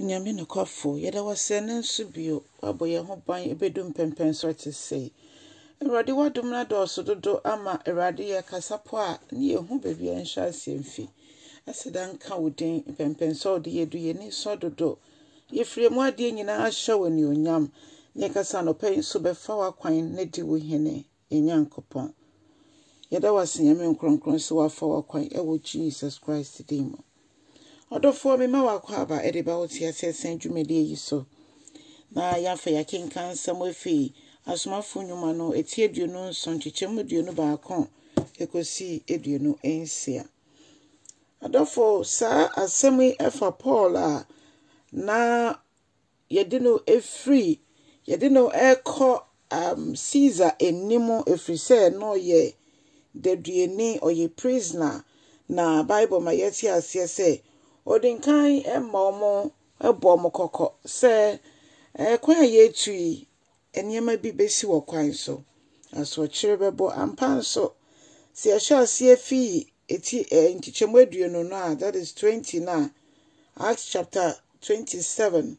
Onyame nokwafo, yɛda wo ase ɛnnɛ nso bio, woabɔ yɛn ho ban ɛbɛdu mpɛmpɛnso a ɛte sei. Awurade w'adom no adɔɔso dodo ama Awurade yɛkasa po a ne yɛhu baabi a yɛnhyɛ aseɛ mfi. Aseda nka wo din, mpɛmpɛnso a wode yɛdu yɛn ani sɔ dodo. Yɛfiri emu adeɛ nyinaa hyɛ wo anuonyam, na yɛkasa anɔpa yi nso bɛfa w'akwan na di wo hene, yɛn Nyankopɔn. Yɛda wo ase Nyame nkronkron sɛ woafa w'akwan ɛwɔ Jesus Christ din mu. Ɔdɔfoɔ mema w'akwaaba ɛde ba wo teaseɛ sɛn dwumadie yi so. Na yɛafa yɛakenkan nsɛm afi Asomafo nnwuma no eti 27 nkyekyɛmu 21 ɛkɔsi 26. Adɔfo, saa asɛm yi ɛfa Paul a na yɛde no efiri yɛde no ɛkɔ um, Caesar anim ɛfiri sɛ na ɔyɛ daduani, ɔyɛ prisoner, na Bible ma yɛte aseɛ sɛ ɔde nkan ma wɔn bɔ wɔn kɔkɔ sɛ ɛkwan a yɛretu yi nneɛma bi bɛsi wɔ kwan so. Asoɔkyere bɛbɔ. Ampa nso, sɛ yɛhyɛ aseɛ fi eti eh, nkyekyɛmu 20 no a, that is 20 no a, Acts chapter 27,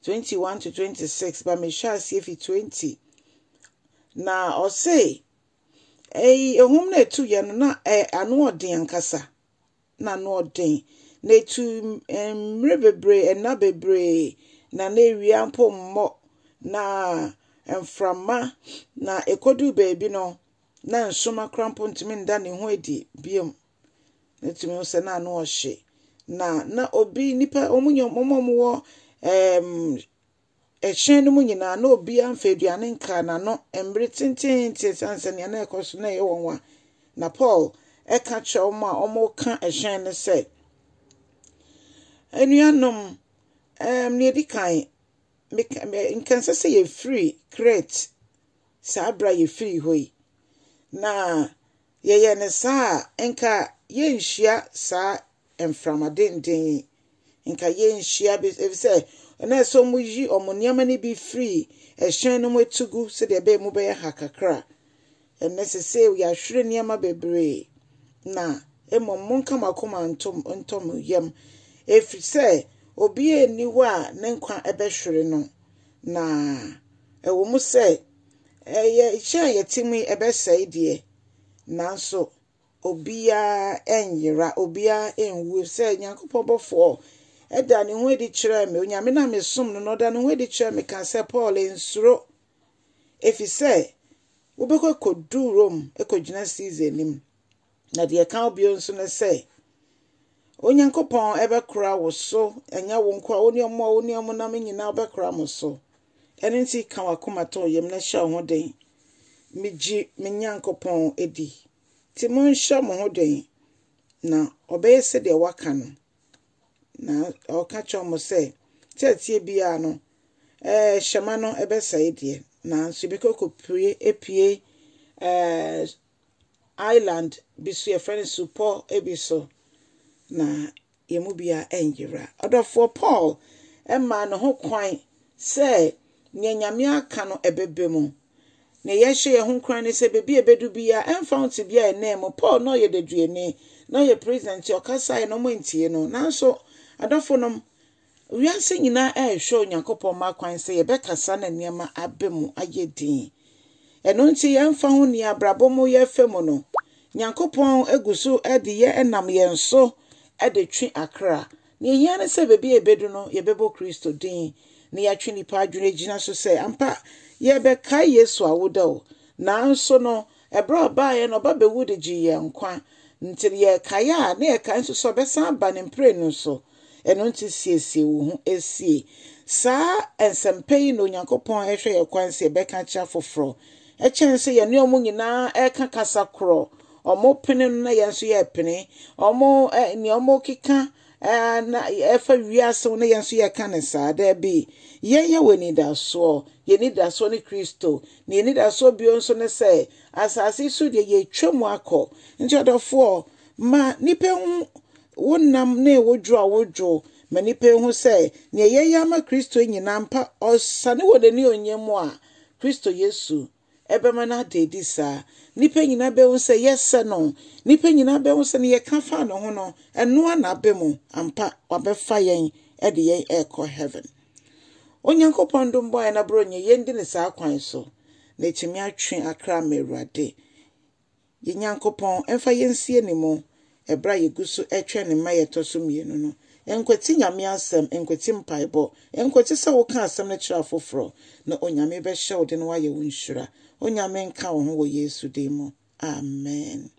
21 to 26, ba mehyɛ aseɛ fi 20. Na ɔse, ɛyi ehum na ɛtu yɛ no na ɛ ano ɔden ankasa. na ano ɔden, na etu mmere bebree, nna bebree, na na awia mpo mmɔ, na mframa, na ekoduu baabi no, na nsoromma koraa mpo ntumi nda ne ho adi biom. Na etumi hu sɛ na ano ɔhye. Na na obi nipa wɔn nyɛ wɔn a wɔwɔ ɛɛm Hyɛn no mu nyinaa, na obiara mfa aduane nkaa n'ano mmere tenteenten esiane sɛ nea na ɛrekɔ so no yɛ wɔn nwa. Na Paul ka kyerɛ wɔn a wɔreka hyɛn no sɛ, Anuanom, ɛɛm, nea edi kan, meka, nka ɛnsɛ sɛ yɛfiri Crete saa bere a yɛfiri hɔ yi. Na yɛyɛ no saa a, nka yɛnhyia saa mframa denden yi, nka yɛnhyia bi, efisɛ na ɛsɛ wɔn yi wɔn nneɛma no bi firi ɛhyɛn no mu etu gu sɛdeɛ ɛbɛyɛ mu bɛyɛ ha kakra. Ɛnɛ sese yɛahwere nneɛma bebree, na mmom monka mo akoma nto ntɔ mo yam, efiri sɛ obiara nni hɔ a ne nkwa ɛbɛhwere no, na ɛwɔ mu sɛ ɛyɛ hyɛn a yɛte mu yi ɛbɛsɛe deɛ, nanso Obiara nyera, obiara nwu, efisɛ Nyankopɔn bɔfoɔ da ne ho adi kyerɛɛ me, Onyame no a mesom no no, ɔda ne ho adi kyerɛɛ me ka sɛ, Paul, nsuro, efisɛ wobɛkɔ akɔdu Rome akɔgyina Caesar anim. Na deɛ ɛka ho bio nso ne sɛ, Onyankopɔn bɛkora wo so, ɛnyɛ wo nko a, wo ne ɔmo a wo ne ɔmo nam nyinaa ɔbɛkora mo so. Ɛno nti ka w'akoma to wo yam na hyɛ wo ho den. Megye me Nyankopɔn di. Nti monhyɛ mo ho den, na ɔbɛyɛ sɛdeɛ waka no. Na ɔka kyerɛ wɔn sɛ, sɛ ɛteɛ biara no, ɛɛ hyɛma no ɛbɛsɛe deɛ, nanso yɛbɛkɔ akɔpue apue ɛɛ island bi so, yɛfrɛ no supɔ bi so, na yɛn mu biara nyera. Ɔdɔfoɔ Paul maa ne ho kwan sɛ nea Nyame aka no ɛbɛba mu. Nea yɛhyɛ yɛn ho nkuran ne sɛ baabi a ɛbɛdu biara, ɛmfa ho tebea a ɛnam mu, Paul na ɔyɛ daduani, na ɔyɛ prison nti ɔkasaeɛ na wɔantie no. Nanso, adɔfonom, Wiase nyinaa rehwɛ Onyankopɔn mma kwan sɛ yɛbɛkasa na nneɛma aba mu ayɛ din. Ɛno nti yɛmfa ho nea abrabɔ mu yɛrefa mu no, Nyankopɔn gu so de yɛ nam yɛn so de twe akra. Nea ehia ne sɛ baabi a yɛbɛdu no, yɛbɛbɔ Kristo din na yɛatwe nnipa adwene agyina so sɛ ampa yɛrebɛkae Yesu awoda o. Nanso no, Ɛberɛ a ɔbaeɛ no, ɔba bɛwu de gyee yɛn nkwa. Nti yɛrekae a, na yɛkae nso sɛ ɔbɛsan aba ne mprenu so. Ɛno nti siesie wo ho sie. Saa nsɛmpa yi na Onyankopɔn hwɛ yɛn kwan sɛ yɛbɛka akyerɛ afoforɔ. Ɛkyɛn sɛ yɛne wɔn nyinaa reka kasa korɔ. Wɔpene no na yɛn nso yɛrepene. Wɔn, nea wɔkeka na ɛfa wiase ho na yɛn nso yɛka no saa. Daabi, yɛn yɛwɔ anidasoɔ. Yɛn anidasoɔ ne Kristo. Na yɛn anidasoɔ bio nso ne sɛ asase yi so deɛ yɛtwa mu akɔ. Nti ɔdɔfoɔ, ma nnipa hu wo nam ne wo dwo a wodwo. Ma nnipa hu sɛ nea yɛyɛ ama Kristo nyinaa mpa ɔsane wɔ n'anionyam mu a, Kristo Yesu ɛbɛma no ada adi saa. Nnipa nyinaa bɛhu sɛ yɛsɛ no. Nnipa nyinaa bɛhu sɛ nea yɛka faa ne ho no, ɛno ara na aba mu. Ampa, wabɛfa yɛn. de yɛn rekɔ heaven. Onyankopɔn dom bɔ yɛn na borɔ nyɛ yɛn di ne saa kwan so na ɛtumi atwe akra ma Awurade. Yɛn Nyankopɔn mfa yɛn nsie ne mu ɛberɛ a yɛgu so ɛtwɛn ne mma yɛtɔ so mmienu no. Nkwati Nyame asɛm, nkwati mpaebɔ, nkwati sɛ woka asɛm no kyerɛ afoforɔ, na Onyame bɛhyɛ wo de na wayɛ wo nhyira. Onyame nka wo ho wɔ Yesu din mu. Amen.